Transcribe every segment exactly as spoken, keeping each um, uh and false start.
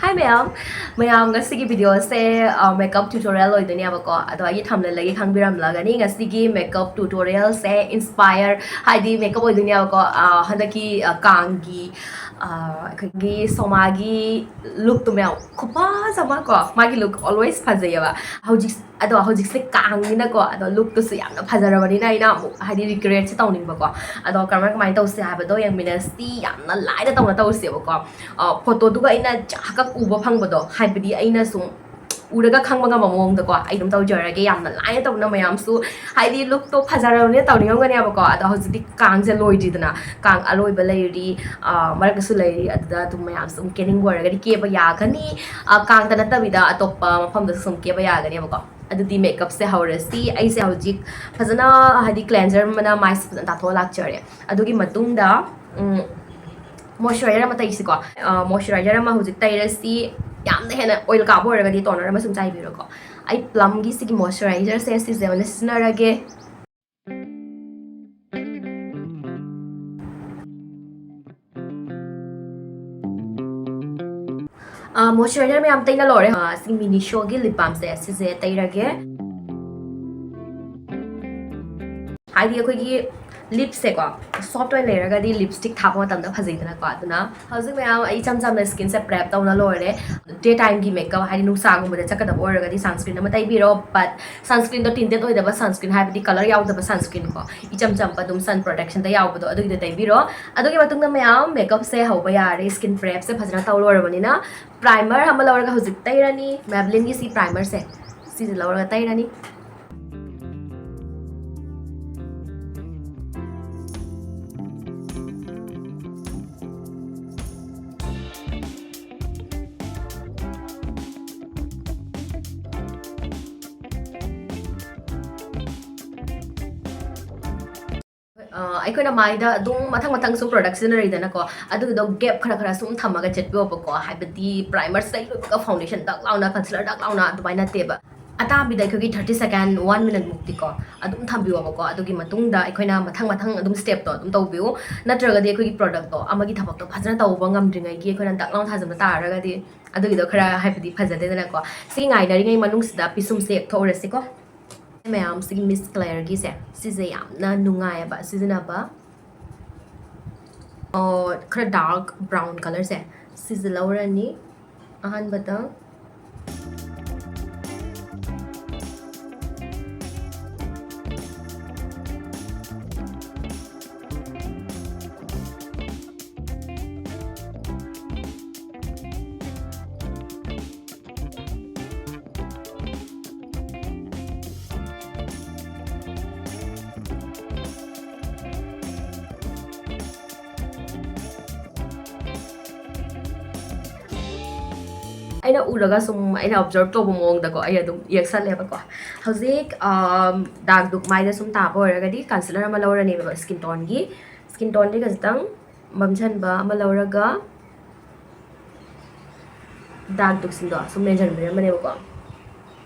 Hi ꯃꯌꯥꯝ, ꯃꯌꯥꯝ ꯉꯁꯤꯒꯤ ꯚꯤꯗꯤꯑꯣꯁꯦ ꯃꯦꯀꯞ ꯇ꯭ꯌꯨꯇꯣꯔꯤꯌꯦꯜ ꯑꯣꯏꯗꯣꯏꯅꯦꯕꯀꯣ꯫ ꯑꯗꯣ ꯑꯩꯒꯤ ꯊꯝꯅꯦꯜꯗꯒꯤ ꯈꯪꯕꯤꯔꯝꯂꯒꯅꯤ ꯉꯁꯤꯒꯤ ꯃꯦꯀꯞ ꯇ꯭ꯌꯨꯇꯣꯔꯤꯌꯦꯜꯁꯦ ꯏꯟꯁꯄꯥꯌꯔ, ꯍꯥꯏꯗꯤ ꯃꯦꯀꯞ ꯑꯣꯏꯗꯣꯏꯅꯦꯕꯀꯣ꯫ ꯑ, ꯍꯟꯗꯛꯀꯤ ꯑ, ꯀꯥꯡꯒꯤ ꯑ, ꯑꯩꯈꯣꯏꯒꯤ ꯁꯣꯃꯥꯒꯤ ꯂꯨꯛꯇꯣ ꯃꯌꯥꯝ ꯈꯨꯐꯖ ꯑꯃ ꯀꯣ꯫ ꯃꯥꯒꯤ ꯂꯨꯛ ꯑꯣꯜꯋꯦꯁ ꯐꯖꯩꯌꯦꯕ꯫ ꯍꯧꯖꯤꯛ ꯑꯗꯣ ꯍꯧꯖꯤꯛꯁꯦ ꯀꯥꯡꯅꯤꯅꯀꯣ, ꯑꯗꯣ ꯂꯨꯛꯇꯨꯁꯨ ꯌꯥꯝꯅ ꯐꯖꯔꯕꯅꯤꯅ ꯑꯩꯅ ꯑꯃꯨꯛ ꯍꯥꯏꯗꯤ ꯔꯤꯀ꯭ꯔꯤꯌꯦꯠꯁꯦ ꯇꯧꯅꯤꯡꯕꯀꯣ꯫ ꯑꯗꯣ ꯀꯃꯥꯏ ꯀꯃꯥꯏꯅ ꯇꯧꯁꯦ ꯍꯥꯏꯕꯗꯣ ꯌꯦꯡꯃꯤꯟꯅꯁꯤ꯫ ꯌꯥꯝꯅ ꯂꯥꯏꯅ ꯇꯧꯅ ꯇꯧꯁꯦꯕꯀꯣ꯫ ꯑ, ꯐꯣꯇꯣꯗꯨꯒ ꯑꯩꯅ ꯍꯥꯛꯀꯛ ꯎꯕ ꯐꯪꯕꯗꯣ, ꯍꯥꯏꯕꯗꯤ ꯑꯩꯅ ꯁꯨꯝ ꯎꯔꯒ ꯈꯪꯕ ꯉꯝꯕ ꯃꯑꯣꯡꯗꯀꯣ ꯑꯩ ꯑꯗꯨꯝ ꯇꯧꯖꯔꯒꯦ꯫ ꯌꯥꯝꯅ ꯂꯥꯏꯅ ꯇꯧꯅ ꯃꯌꯥꯝꯁꯨ ꯍꯥꯏꯗꯤ ꯂꯨꯛꯇꯣ ꯐꯖꯔꯕꯅꯤꯅ ꯇꯧꯅꯤꯡꯉꯝꯒꯅꯦꯕꯀꯣ꯫ ꯑꯗꯣ ꯍꯧꯖꯤꯛꯇꯤ ꯀꯥꯡꯁꯦ ꯂꯣꯏꯗ꯭ꯔꯤꯗꯅ, ꯀꯥꯡ ꯑꯂꯣꯏꯕ ꯂꯩꯔꯤ, ꯑ, ꯃꯔꯛꯇꯁꯨ ꯂꯩꯔꯤ꯫ ꯑꯗꯨꯗ ꯑꯗꯨꯝ ꯃꯌꯥꯝꯁꯨ ꯑꯗꯨꯝ ꯀꯦꯅꯤꯡꯕ ꯑꯣꯏꯔꯒꯗꯤ ꯀꯦꯕ ꯌꯥꯒꯅꯤ꯫ ꯑ, ꯀꯥꯡꯗ ꯅꯠꯇꯕꯤꯗ ꯑꯇꯣꯞꯄ ꯃꯐꯝꯗꯁꯨ ꯁꯨꯝ ꯀꯦꯕ ꯌꯥꯒꯅꯦꯕꯀꯣ꯫ ꯑꯗꯨꯗꯤ ꯃꯦꯀꯞꯁꯦ ꯍꯧꯔꯁꯤ꯫ ꯑꯩꯁꯦ ꯍꯧꯖꯤꯛ ꯐꯖꯅ ꯍꯥꯏꯗꯤ ꯀ꯭ꯂꯦꯟꯖꯔ ꯑꯃꯅ ꯃꯥꯏꯁꯦ ꯐꯖꯅ ꯇꯥꯊꯣꯛꯑ ꯂꯥꯛꯆꯔꯦ꯫ ꯑꯗꯨꯒꯤ ꯃꯇꯨꯡꯗ ꯎꯝ, ꯃꯣꯏꯆꯔꯥꯏꯖꯔ ꯑꯃ ꯇꯩꯁꯤꯀꯣ꯫ ꯑ, ꯃꯣꯏꯆꯔꯥꯏꯖꯔ ꯑꯃ ꯍꯧꯖꯤꯛ ꯇꯩꯔꯁꯤ꯫ ꯌꯥꯝꯅ ꯍꯦꯟꯅ ꯑꯣꯏꯜ ꯀꯥꯕ ꯑꯣꯏꯔꯒꯗꯤ ꯇꯣꯅꯔ ꯑꯃ ꯁꯨꯝ ꯆꯥꯏꯕꯤꯔꯣꯀꯣ꯫ ꯑꯩ ꯄ꯭ꯂꯝꯒꯤ ꯁꯤꯒꯤ ꯃꯣꯏꯆꯔꯥꯏꯖꯔꯁꯦ ꯁꯤꯁꯦ ꯑꯣꯏꯅ ꯁꯤꯖꯤꯟꯅꯔꯒꯦ꯫ ꯑ, ꯃꯣꯏꯆꯔꯥꯏꯖꯔ ꯃꯌꯥꯝ ꯇꯩꯅ ꯂꯣꯏꯔꯦ꯫ ꯑ, ꯁꯤ ꯃꯤꯅꯤꯁꯣꯒꯤ ꯂꯤꯞ ꯕꯥꯝꯁꯦ ꯁꯤꯁꯦ ꯇꯩꯔꯒꯦ꯫ ꯍꯥꯏꯗꯤ ꯑꯩꯈꯣꯏꯒꯤ ꯂꯤꯞꯁꯦꯀꯣ ꯁꯣꯐ꯭ꯠ ꯑꯣꯏꯅ ꯂꯩꯔꯒꯗꯤ ꯂꯤꯞꯁꯇꯤꯛ ꯊꯥꯕ ꯃꯇꯝꯗ ꯐꯖꯩꯗꯅꯀꯣ꯫ ꯑꯗꯨꯅ ꯍꯧꯖꯤꯛ ꯃꯌꯥꯝ ꯑꯩ ꯏꯆꯝ ꯆꯝꯅ ꯁ꯭ꯀꯤꯟꯁꯦ ꯄ꯭ꯔꯦꯞ ꯇꯧꯅ ꯂꯣꯏꯔꯦ꯫ ꯗꯦ ꯇꯥꯏꯝꯒꯤ ꯃꯦꯀꯞ ꯍꯥꯏꯗꯤ ꯅꯨꯡꯁꯥꯒꯨꯝꯕꯗ ꯆꯠꯀꯗꯕ ꯑꯣꯏꯔꯒꯗꯤ ꯁꯟꯁꯀ꯭ꯔꯤꯟ ꯑꯃ ꯇꯩꯕꯤꯔꯣ꯫ ꯕꯠ ꯁꯟꯁꯀ꯭ꯔꯤꯟꯗꯣ ꯇꯤꯟꯇꯦꯠ ꯑꯣꯏꯗꯕ ꯁꯟꯁꯀ꯭ꯔꯤꯟ, ꯍꯥꯏꯕꯗꯤ ꯀꯂꯔ ꯌꯥꯎꯗꯕ ꯁꯟꯁꯀ꯭ꯔꯤꯟ ꯀꯣ, ꯏꯆꯝ ꯆꯝꯕ ꯑꯗꯨꯝ ꯁꯟ ꯄ꯭ꯔꯣꯇꯦꯛꯁꯟꯗ ꯌꯥꯎꯕꯗꯣ ꯑꯗꯨꯒꯤꯗꯣ ꯇꯩꯕꯤꯔꯣ꯫ ꯑꯗꯨꯒꯤ ꯃꯇꯨꯡꯗ ꯃꯌꯥꯝ ꯃꯦꯀꯞꯁꯦ ꯍꯧꯕ ꯌꯥꯔꯦ꯫ ꯁ꯭ꯀꯤꯟ ꯄ꯭ꯔꯦꯞꯁꯦ ꯐꯖꯅ ꯇꯧ ꯂꯣꯏꯔꯕꯅꯤꯅ ꯄ꯭ꯔꯥꯏꯃꯔ ꯑꯃ ꯂꯧꯔꯒ ꯍꯧꯖꯤꯛ ꯇꯩꯔꯅꯤ꯫ ꯃꯦꯕꯂꯤꯟꯒꯤ ꯁꯤ ꯄ꯭ꯔꯥꯏꯃꯔꯁꯦ ꯁꯤꯁꯦ ꯂꯧꯔꯒ ꯇꯩꯔꯅꯤ꯫ ꯑ, ꯑꯩꯈꯣꯏꯅ ꯃꯥꯏꯗ ꯑꯗꯨꯝ ꯃꯊꯪ ꯃꯊꯪ ꯁꯨꯝ ꯄ꯭ꯔꯣꯗꯛ ꯁꯤꯖꯤꯟꯅꯔꯤꯗꯅꯀꯣ, ꯑꯗꯨꯒꯤꯗꯣ ꯒꯦꯞ ꯈꯔ ꯈꯔ ꯁꯨꯝ ꯊꯝꯃꯒ ꯆꯠꯄꯤꯌꯣꯕꯀꯣ꯫ ꯍꯥꯏꯕꯗꯤ ꯄ꯭ꯔꯥꯏꯃꯔꯁꯤꯗ ꯂꯣꯏꯕꯒ ꯐꯥꯎꯟꯗꯦꯁꯟ ꯗꯛ ꯂꯥꯎꯅ, ꯀꯟꯁꯤꯂꯔ ꯗꯛ ꯂꯥꯎꯅ ꯑꯗꯨꯃꯥꯏꯅ ꯅꯠꯇꯦꯕ꯫ ꯑꯇꯥꯕꯤꯗ ꯑꯩꯈꯣꯏꯒꯤ thirty second, one minute ꯃꯨꯛꯇꯤꯀꯣ ꯑꯗꯨꯝ ꯊꯝꯕꯤꯌꯣꯕꯀꯣ꯫ ꯑꯗꯨꯒꯤ ꯃꯇꯨꯡꯗ ꯑꯩꯈꯣꯏꯅ ꯃꯊꯪ ꯃꯊꯪ ꯑꯗꯨꯝ step ꯇꯣ ꯑꯗꯨꯝ ꯇꯧꯕꯤꯌꯨ꯫ ꯅꯠꯇ꯭ꯔꯒꯗꯤ ꯑꯩꯈꯣꯏꯒꯤ product ꯇꯣ ꯑꯃꯒꯤ ꯊꯕꯛꯇꯣ ꯐꯖꯅ ꯇꯧꯕ ꯉꯝꯗ꯭ꯔꯤꯉꯩꯒꯤ ꯑꯩꯈꯣꯏꯅ ꯗꯛ ꯂꯥꯎ ꯊꯥꯖꯤꯟꯕ ꯇꯥꯔꯒꯗꯤ ꯑꯗꯨꯒꯤꯗꯣ ꯈꯔ, ꯍꯥꯏꯕꯗꯤ, ꯐꯖꯗꯦꯗꯅꯀꯣ꯫ ꯁꯤ ꯉꯥꯏꯅꯔꯤꯉꯩ ꯃꯅꯨꯡꯁꯤꯗ ꯄꯤꯁꯨꯝꯁꯦ ꯌꯦꯛꯊꯣꯛꯎꯔꯁꯤꯀꯣ꯫ ꯃꯌꯥꯝꯁꯤꯒꯤ Miss Claire ꯒꯤꯁꯦ, ꯁꯤꯁꯦ ꯌꯥꯝꯅ ꯅꯨꯡꯉꯥꯏꯌꯦꯕ ꯁꯤꯖꯤꯟꯅꯕ꯫ ꯑꯣ, ꯈꯔ dark brown colour ꯁꯦ, ꯁꯤꯁꯦ ꯂꯧꯔꯅꯤ ꯑꯍꯥꯟꯕꯗ꯫ ꯑꯩꯅ ꯎꯔꯒ ꯁꯨꯝ ꯑꯩꯅ observe ꯇꯧꯕ ꯃꯑꯣꯡꯗꯀꯣ, ꯑꯩ ꯑꯗꯨꯝ ꯌꯦꯛꯁꯜꯂꯦꯕꯀꯣ꯫ ꯍꯧꯖꯤꯛ, ꯑꯝ, dark ꯗꯨꯛ ꯃꯥꯏꯗ ꯁꯨꯝ ꯇꯥꯕ ꯑꯣꯏꯔꯒꯗꯤ concealer ꯑꯃ ꯂꯧꯔꯅꯦꯕ skin tone ꯒꯤ꯫ Skin tone ꯗꯤ ꯈꯖꯤꯛꯇꯪ ꯃꯝꯁꯤꯟꯕ ꯑꯃ ꯂꯧꯔꯒ dark ꯗꯨꯛꯁꯤꯡꯗꯣ ꯁꯨꯝ ꯃꯦꯟꯁꯤꯟꯕꯤꯔꯝꯕꯅꯦꯕꯀꯣ꯫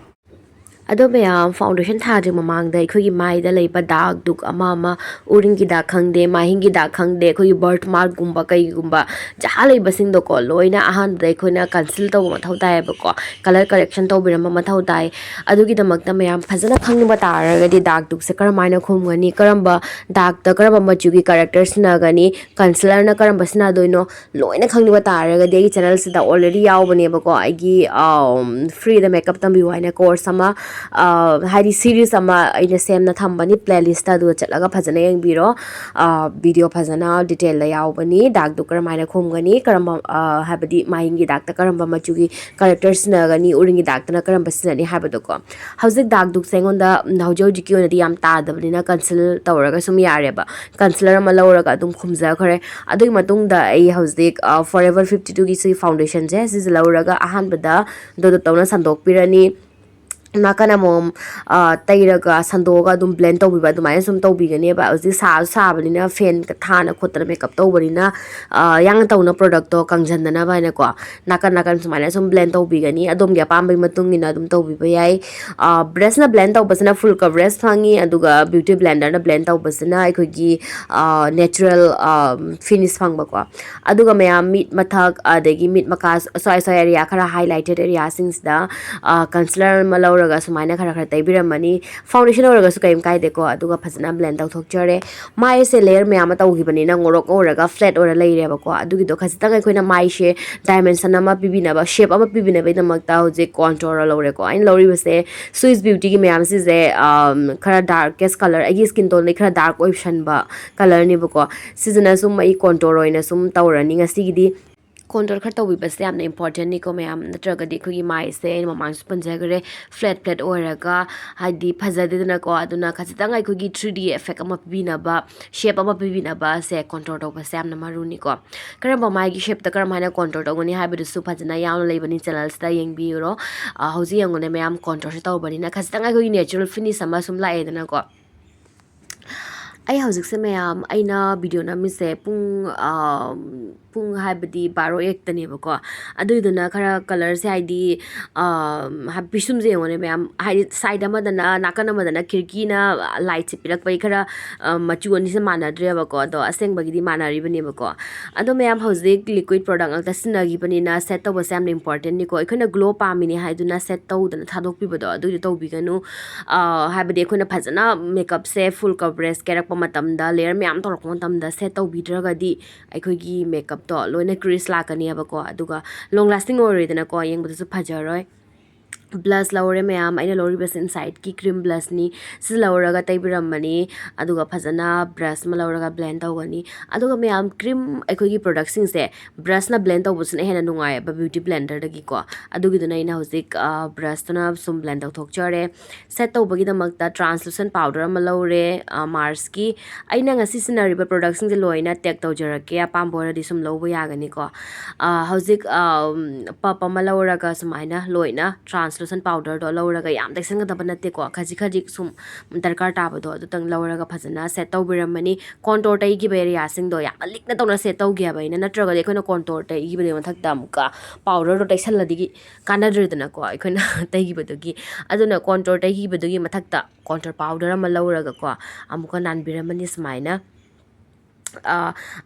ꯑꯗꯣ ꯃꯌꯥꯝ, foundation ꯊꯥꯗ꯭ꯔꯤ ꯃꯃꯥꯡꯗ ꯑꯩꯈꯣꯏꯒꯤ ꯃꯥꯏꯗ ꯂꯩꯕ dark ꯗꯨꯛ ꯑꯃ ꯑꯃ, ꯎꯔꯤꯡꯒꯤ dark ꯈꯪꯗꯦ, ꯃꯥꯏꯍꯤꯡꯒꯤ dark ꯈꯪꯗꯦ, ꯑꯩꯈꯣꯏꯒꯤ birthmark ꯀꯨꯝꯕ ꯀꯩꯒꯨꯝꯕ ꯖꯍꯥ ꯂꯩꯕꯁꯤꯡꯗꯣꯀꯣ, ꯂꯣꯏꯅ ꯑꯍꯥꯟꯕꯗ ꯑꯩꯈꯣꯏꯅ conceal ꯇꯧꯕ ꯃꯊꯧ ꯇꯥꯏꯌꯦꯕꯀꯣ, colour correction ꯇꯧꯕꯤꯔꯝꯕ ꯃꯊꯧ ꯇꯥꯏ꯫ ꯑꯗꯨꯒꯤꯗꯃꯛꯇ ꯃꯌꯥꯝ ꯐꯖꯅ ꯈꯪꯅꯤꯡꯕ ꯇꯥꯔꯒꯗꯤ dark ꯗꯨꯛꯁꯦ ꯀꯔꯝꯍꯥꯏꯅ ꯈꯨꯝꯒꯅꯤ, ꯀꯔꯝꯕ dark ꯇ ꯀꯔꯝꯕ ꯃꯆꯨꯒꯤ corrector ꯁꯤꯖꯤꯟꯅꯒꯅꯤ, concealer ꯅ ꯀꯔꯝꯕ ꯁꯤꯖꯤꯟꯅꯗꯣꯏꯅꯣ, ꯂꯣꯏꯅ ꯈꯪꯅꯤꯡꯕ ꯇꯥꯔꯒꯗꯤ ꯑꯩꯒꯤ channel ꯁꯤꯗ already ꯌꯥꯎꯕꯅꯦꯕꯀꯣ, ꯑꯩꯒꯤ, ꯑꯝ, free ꯗ makeup ꯇꯝꯕꯤꯌꯨ ꯍꯥꯏꯅ course ꯑꯃ, ꯑ, ꯍꯥꯏꯗꯤ series ꯑꯃ ꯑꯩꯅ ꯁꯦꯝꯅ ꯊꯝꯕꯅꯤ playlist ꯇ, ꯑꯗꯨꯗ ꯆꯠꯂꯒ ꯐꯖꯅ ꯌꯦꯡꯕꯤꯔꯣ꯫ ꯑ, video ꯐꯖꯅ detail ꯗ ꯌꯥꯎꯕꯅꯤ, dark ꯗꯨꯛ ꯀꯔꯝꯍꯥꯏꯅ ꯈꯨꯝꯒꯅꯤ, ꯀꯔꯝꯕ, ꯑ, ꯍꯥꯏꯕꯗꯤ ꯃꯥꯏꯍꯤꯡꯒꯤ dark ꯇ ꯀꯔꯝꯕ ꯃꯆꯨꯒꯤ corrector ꯁꯤꯖꯤꯟꯅꯒꯅꯤ, ꯎꯔꯤꯡꯒꯤ dark ꯇꯅ ꯀꯔꯝꯕ ꯁꯤꯖꯤꯟꯅꯅꯤ ꯍꯥꯏꯕꯗꯣꯀꯣ꯫ ꯍꯧꯖꯤꯛ dark ꯗꯨꯛꯁꯦ ꯑꯩꯉꯣꯟꯗ, ꯎꯝ, ꯍꯧꯖꯤꯛ ꯍꯧꯖꯤꯛꯀꯤ ꯑꯣꯏꯅꯗꯤ ꯌꯥꯝ ꯇꯥꯗꯕꯅꯤꯅ conceal ꯇꯧꯔꯒ ꯁꯨꯝ ꯌꯥꯔꯦꯕ꯫ Concealer ꯑꯃ ꯂꯧꯔꯒ ꯑꯗꯨꯝ ꯈꯨꯝꯖꯈ꯭ꯔꯦ꯫ ꯑꯗꯨꯒꯤ ꯃꯇꯨꯡꯗ ꯑꯩ ꯍꯧꯖꯤꯛ, ꯑ, Forever fifty two ꯒꯤ ꯁꯤ foundation ꯁꯦ ꯁꯤꯁꯦ ꯂꯧꯔꯒ ꯑꯍꯥꯟꯕꯗ ꯗꯣꯗꯣꯞ ꯇꯧꯅ ꯁꯟꯗꯣꯛꯄꯤꯔꯅꯤ꯫ ꯅꯥꯀꯟ ꯑꯃꯃꯝ ꯇꯩꯔꯒ ꯁꯟꯗꯣꯛꯑꯒ ꯑꯗꯨꯝ ꯕ꯭ꯂꯦꯟ ꯇꯧꯕꯤꯕ, ꯑꯗꯨꯃꯥꯏꯅ ꯁꯨꯝ ꯇꯧꯕꯤꯒꯅꯦꯕ꯫ ꯍꯧꯖꯤꯛ ꯁꯥꯁꯨ ꯁꯥꯕꯅꯤꯅ, ꯐꯦꯟ ꯊꯥꯅ ꯈꯣꯠꯇꯅ ꯃꯦꯀꯞ ꯇꯧꯕꯅꯤꯅ, ꯌꯥꯡꯅ ꯇꯧꯅ ꯄ꯭ꯔꯗꯛꯇꯣ ꯀꯪꯁꯤꯟꯗꯅꯕ ꯍꯥꯏꯅꯀꯣ, ꯅꯥꯀꯟ ꯅꯥꯀꯟ ꯁꯨꯃꯥꯏꯅ ꯁꯨꯝ ꯕ꯭ꯂꯦꯟ ꯇꯧꯕꯤꯒꯅꯤ꯫ ꯑꯗꯣꯝꯒꯤ ꯑꯄꯥꯝꯕꯒꯤ ꯃꯇꯨꯡ ꯏꯟꯅ ꯑꯗꯨꯝ ꯇꯧꯕꯤꯕ ꯌꯥꯏ꯫ ꯕ꯭ꯔꯁꯅ ꯕ꯭ꯂꯦꯟ ꯇꯧꯕꯁꯤꯅ ꯐꯨꯜ ꯀꯕꯔꯦꯖ ꯐꯪꯉꯤ, ꯑꯗꯨꯒ ꯕ꯭ꯌꯨꯇꯤ ꯕ꯭ꯂꯦꯟꯗꯔꯅ ꯕ꯭ꯂꯦꯟ ꯇꯧꯕꯁꯤꯅ ꯑꯩꯈꯣꯏꯒꯤ ꯅꯦꯆꯔꯦꯜ ꯐꯤꯅꯤꯁ ꯐꯪꯕꯀꯣ꯫ ꯑꯗꯨꯒ ꯃꯌꯥꯝ, ꯃꯤꯠ ꯃꯊꯛ ꯑꯗꯒꯤ ꯃꯤꯠ ꯃꯈꯥ, ꯁ꯭ꯋꯥꯏ ꯁ꯭ꯋꯥꯏ ꯑꯦꯔꯤꯌꯥ, ꯈꯔ ꯍꯥꯏꯂꯥꯏꯇꯦꯠ ꯑꯦꯔꯤꯌꯥꯁꯤꯡꯁꯤꯗ ꯀꯟꯁꯤꯂꯔ ꯑꯃ ꯂꯧꯔꯒ ꯁꯨꯃꯥꯏꯅ ꯈꯔ ꯈꯔ ꯇꯩꯕꯤꯔꯝꯃꯅꯤ꯫ ꯐꯥꯎꯟꯗꯦꯁꯟ ꯑꯣꯏꯔꯒꯁꯨ ꯀꯔꯤꯝ ꯀꯥꯏꯗꯦꯀꯣ꯫ ꯑꯗꯨꯒ ꯐꯖꯅ ꯕ꯭ꯂꯦꯟ ꯇꯧꯊꯣꯛꯆꯔꯦ꯫ ꯃꯥꯏꯁꯦ ꯂꯦꯌꯔ ꯃꯌꯥꯝ ꯑꯃ ꯇꯧꯈꯤꯕꯅꯤꯅ ꯉꯧꯔꯣꯛ ꯉꯧꯔꯒ ꯐ꯭ꯂꯦꯠ ꯑꯣꯏꯔ ꯂꯩꯔꯦꯕꯀꯣ꯫ ꯑꯗꯨꯒꯤꯗꯣ ꯈꯖꯤꯛꯇꯪ ꯑꯩꯈꯣꯏꯅ ꯃꯥꯏꯁꯦ ꯗꯥꯏꯃꯦꯟꯁꯟ ꯑꯃ ꯄꯤꯕꯤꯅꯕ, ꯁꯦꯞ ꯑꯃ ꯄꯤꯕꯤꯅꯕꯒꯤꯗꯃꯛꯇ ꯍꯧꯖꯤꯛ ꯀꯣꯟꯇꯣꯔ ꯂꯧꯔꯦꯀꯣ꯫ ꯑꯩꯅ ꯂꯧꯔꯤꯕꯁꯦ ꯁ꯭ꯋꯤꯁ ꯕ꯭ꯌꯨꯇꯤꯒꯤ ꯃꯌꯥꯝꯁꯤꯁꯦ, ꯑꯝ, ꯈꯔ ꯗꯥꯔꯀꯦꯁ ꯀꯂꯔ, ꯑꯩꯒꯤ ꯁ꯭ꯀꯤꯟ ꯇꯣꯟꯗꯒꯤ ꯈꯔ ꯗꯥꯔꯛ ꯑꯣꯏꯁꯟꯕ ꯀꯂꯔꯅꯦꯕꯀꯣ꯫ ꯁꯤꯁꯤꯅ ꯁꯨꯝ ꯑꯩ ꯀꯣꯟꯇꯣꯔ ꯑꯣꯏꯅ ꯁꯨꯝ ꯇꯧꯔꯅꯤ ꯉꯁꯤꯒꯤꯗꯤ꯫ ꯀꯣꯟꯇꯣꯔ ꯈꯔ ꯇꯧꯕꯤꯕꯁꯦ ꯌꯥꯝꯅ ꯏꯝꯄꯣꯔꯇꯦꯟꯅꯤꯀꯣ ꯃꯌꯥꯝ, ꯅꯠꯇ꯭ꯔꯒꯗꯤ ꯑꯩꯈꯣꯏꯒꯤ ꯃꯥꯏꯁꯦ, ꯑꯩꯅ ꯃꯃꯥꯡꯁꯨ ꯄꯟꯖꯈ꯭ꯔꯦ, ꯐ꯭ꯂꯦꯠ ꯐ꯭ꯂꯦꯠ ꯑꯣꯏꯔꯒ ꯍꯥꯏꯗꯤ ꯐꯖꯗꯦꯗꯅꯀꯣ꯫ ꯑꯗꯨꯅ ꯈꯖꯤꯛꯇꯪ ꯑꯩꯈꯣꯏꯒꯤ ꯊ꯭ꯔꯤ ꯗꯤ ꯑꯦꯐꯦꯛ ꯑꯃ ꯄꯤꯕꯤꯅꯕ, ꯁꯦꯞ ꯑꯃ ꯄꯤꯕꯤꯅꯕꯁꯦ ꯀꯣꯟꯇꯣꯔ ꯇꯧꯕꯁꯦ ꯌꯥꯝꯅ ꯃꯔꯨꯅꯤꯀꯣ꯫ ꯀꯔꯝꯕ ꯃꯥꯏꯒꯤ ꯁꯦꯞꯇ ꯀꯔꯝ ꯍꯥꯏꯅ ꯀꯣꯟꯇꯣꯔ ꯇꯧꯒꯅꯤ ꯍꯥꯏꯕꯗꯨꯁꯨ ꯐꯖꯅ ꯌꯥꯎꯅ ꯂꯩꯕꯅꯤ ꯆꯦꯅꯦꯜꯁꯤꯗ, ꯌꯦꯡꯕꯤꯔꯣ꯫ ꯑ, ꯍꯧꯖꯤꯛ ꯌꯦꯡꯉꯨꯅꯦ ꯃꯌꯥꯝ, ꯀꯣꯟꯇꯣꯔꯁꯦ ꯇꯧꯕꯅꯤꯅ ꯈꯖꯤꯛꯇꯪ ꯑꯩꯈꯣꯏꯒꯤ ꯅꯦꯆꯔꯦꯜ ꯐꯤꯅꯤꯁ ꯑꯃ ꯁꯨꯝ ꯂꯥꯛꯑꯦꯗꯅꯀꯣ꯫ ꯑꯩ ꯍꯧꯖꯤꯛꯁꯦ ꯃꯌꯥꯝ, ꯑꯩꯅ ꯚꯤꯗꯤꯑꯣ ꯅꯝꯃꯤꯁꯦ ꯄꯨꯡ, ꯑ, ꯄꯨꯡ ꯍꯥꯏꯕꯗꯤ ꯕꯥꯔꯣ ꯑꯦꯛꯇꯅꯦꯕꯀꯣ꯫ ꯑꯗꯨꯏꯗꯨꯅ ꯈꯔ ꯀꯂꯔꯁꯦ ꯍꯥꯏꯗꯤ, ꯑ, ꯍꯥ-, ꯄꯤꯁꯨꯝꯁꯦ ꯌꯦꯡꯉꯨꯅꯦ ꯃꯌꯥꯝ, ꯍꯥꯏꯗꯤ ꯁꯥꯏꯗ ꯑꯃꯗꯅ, ꯅꯥꯀꯟ ꯑꯃꯗꯅ ꯈꯤꯔꯀꯤꯅ ꯂꯥꯏꯠꯁꯦ ꯄꯤꯔꯛꯄꯒꯤ ꯈꯔ, ꯑ, ꯃꯆꯨ ꯑꯅꯤꯁꯦ ꯃꯥꯟꯅꯗ꯭ꯔꯦꯕꯀꯣ, ꯑꯗꯣ ꯑꯁꯦꯡꯕꯒꯤꯗꯤ ꯃꯥꯟꯅꯔꯤꯕꯅꯦꯕꯀꯣ꯫ ꯑꯗꯣ ꯃꯌꯥꯝ, ꯍꯧꯖꯤꯛ ꯂꯤꯀ꯭ꯋꯤꯠ ꯄ꯭ꯔꯣꯗꯛ ꯉꯥꯛꯇ ꯁꯤꯖꯤꯟꯅꯈꯤꯕꯅꯤꯅ ꯁꯦꯠ ꯇꯧꯕꯁꯦ ꯌꯥꯝꯅ ꯏꯝꯄꯣꯔꯇꯦꯟꯅꯤꯀꯣ꯫ ꯑꯩꯈꯣꯏꯅ ꯒ꯭ꯂꯣ ꯄꯥꯝꯃꯤꯅꯦ ꯍꯥꯏꯗꯨꯅ ꯁꯦꯠ ꯇꯧꯗꯅ ꯊꯥꯗꯣꯛꯄꯤꯕꯗꯣ ꯑꯗꯨꯏꯗꯣ ꯇꯧꯕꯤꯒꯅꯨ꯫ ꯑ, ꯍꯥꯏꯕꯗꯤ ꯑꯩꯈꯣꯏꯅ ꯐꯖꯅ ꯃꯦꯀꯞꯁꯦ ꯐꯨꯜ ꯀꯕꯔꯦꯖ ꯀꯦꯔꯛꯄ ꯃꯇꯝꯗ, ꯂꯦꯌꯔ ꯃꯌꯥꯝ ꯇꯧꯔꯛꯄ ꯃꯇꯝꯗ ꯁꯦꯠ ꯇꯧꯕꯤꯗ꯭ꯔꯒꯗꯤ ꯑꯩꯈꯣꯏꯒꯤ ꯃꯦꯀꯞꯇꯣ ꯂꯣꯏꯅ ꯀ꯭ꯔꯤꯁ ꯂꯥꯛꯀꯅꯦꯕꯀꯣ, ꯑꯗꯨꯒ ꯂꯣꯡ ꯂꯥꯁꯇꯤꯡ ꯑꯣꯏꯔꯣꯏꯗꯅꯀꯣ, ꯌꯦꯡꯕꯗꯁꯨ ꯐꯖꯔꯣꯏ꯫ ꯕ꯭ꯂꯁ ꯂꯧꯔꯦ ꯃꯌꯥꯝ, ꯑꯩꯅ ꯂꯧꯔꯤꯕꯁꯦ ꯏꯟꯁꯥꯏꯠꯀꯤ ꯀ꯭ꯔꯤꯝ ꯕ꯭ꯂꯁꯅꯤ꯫ ꯁꯤ ꯂꯧꯔꯒ ꯇꯩꯕꯤꯔꯝꯕꯅꯤ, ꯑꯗꯨꯒ ꯐꯖꯅ ꯕ꯭ꯔꯁ ꯑꯃ ꯂꯧꯔꯒ ꯕ꯭ꯂꯦꯟ ꯇꯧꯒꯅꯤ꯫ ꯑꯗꯨꯒ ꯃꯌꯥꯝ, ꯀ꯭ꯔꯤꯝ, ꯑꯩꯈꯣꯏꯒꯤ ꯄ꯭ꯔꯣꯗꯛꯁꯤꯡꯁꯦ ꯕ꯭ꯔꯁꯅ ꯕ꯭ꯂꯦꯟ ꯇꯧꯕꯁꯤꯅ ꯍꯦꯟꯅ ꯅꯨꯡꯉꯥꯏꯌꯦꯕ ꯕ꯭ꯌꯨꯇꯤ ꯕ꯭ꯂꯦꯟꯗꯔꯗꯒꯤꯀꯣ꯫ ꯑꯗꯨꯒꯤꯗꯨꯅ ꯑꯩꯅ ꯍꯧꯖꯤꯛ, ꯑ, ꯕ꯭ꯔꯁꯇꯨꯅ ꯁꯨꯝ ꯕ꯭ꯂꯦꯟ ꯇꯧꯊꯣꯛꯆꯔꯦ꯫ ꯁꯦꯠ ꯇꯧꯕꯒꯤꯗꯃꯛꯇ ꯇ꯭ꯔꯥꯟꯁꯂꯨꯁꯦꯟ ꯄꯥꯎꯗꯔ ꯑꯃ ꯂꯧꯔꯦ, ꯑ, ꯃꯥꯔꯁꯀꯤ꯫ ꯑꯩꯅ ꯉꯁꯤ ꯁꯤꯖꯤꯟꯅꯔꯤꯕ ꯄ꯭ꯔꯣꯗꯛꯁꯤꯡꯁꯦ ꯂꯣꯏꯅ ꯇꯦꯛ ꯇꯧꯖꯔꯛꯀꯦ, ꯑꯄꯥꯝꯕ ꯑꯣꯏꯔꯗꯤ ꯁꯨꯝ ꯂꯧꯕ ꯌꯥꯒꯅꯤꯀꯣ꯫ ꯑ, ꯍꯧꯖꯤꯛ, ꯑ, ꯄꯞ ꯑꯃ ꯂꯧꯔꯒ ꯁꯨꯃꯥꯏꯅ ꯂꯣꯏꯅ ꯇ꯭ꯔꯥꯟꯁꯂꯨꯁꯦꯟ ꯇ꯭ꯔꯥꯟꯁꯂꯨꯁꯟ ꯄꯥꯎꯗꯔꯗꯣ ꯂꯧꯔꯒ, ꯌꯥꯝ ꯇꯩꯁꯟꯒꯗꯕ ꯅꯠꯇꯦꯀꯣ, ꯈꯖꯤꯛ ꯈꯖꯤꯛ ꯁꯨꯝ ꯗꯔꯀꯥꯔ ꯇꯥꯕꯗꯣ ꯑꯗꯨꯇꯪ ꯂꯧꯔꯒ ꯐꯖꯅ ꯁꯦꯠ ꯇꯧꯕꯤꯔꯝꯃꯅꯤ꯫ ꯀꯣꯟꯇꯣꯔ ꯇꯩꯈꯤꯕ ꯑꯦꯔꯤꯌꯥꯁꯤꯡꯗꯣ ꯌꯥꯝꯅ ꯂꯤꯛꯅ ꯇꯧꯅ ꯁꯦꯠ ꯇꯧꯒꯦ ꯍꯥꯏꯕ ꯑꯩꯅ, ꯅꯠꯇ꯭ꯔꯒꯗꯤ ꯑꯩꯈꯣꯏꯅ ꯀꯣꯟꯇꯣꯔ ꯇꯩꯈꯤꯕꯗꯨꯒꯤ ꯃꯊꯛꯇ ꯑꯃꯨꯛꯀ ꯄꯥꯎꯗꯔꯗꯣ ꯇꯩꯁꯜꯂꯗꯤ ꯀꯥꯟꯅꯗ꯭ꯔꯦꯗꯅꯀꯣ ꯑꯩꯈꯣꯏꯅ ꯇꯩꯈꯤꯕꯗꯨꯒꯤ꯫ ꯑꯗꯨꯅ ꯀꯣꯟꯇꯣꯔ ꯇꯩꯈꯤꯕꯗꯨꯒꯤ ꯃꯊꯛꯇ ꯀꯣꯟꯇꯣꯔ ꯄꯥꯎꯗꯔ ꯑꯃ ꯂꯧꯔꯒꯀꯣ ꯑꯃꯨꯛꯀ ꯅꯥꯟꯕꯤꯔꯝꯃꯅꯤ ꯁꯨꯃꯥꯏꯅ꯫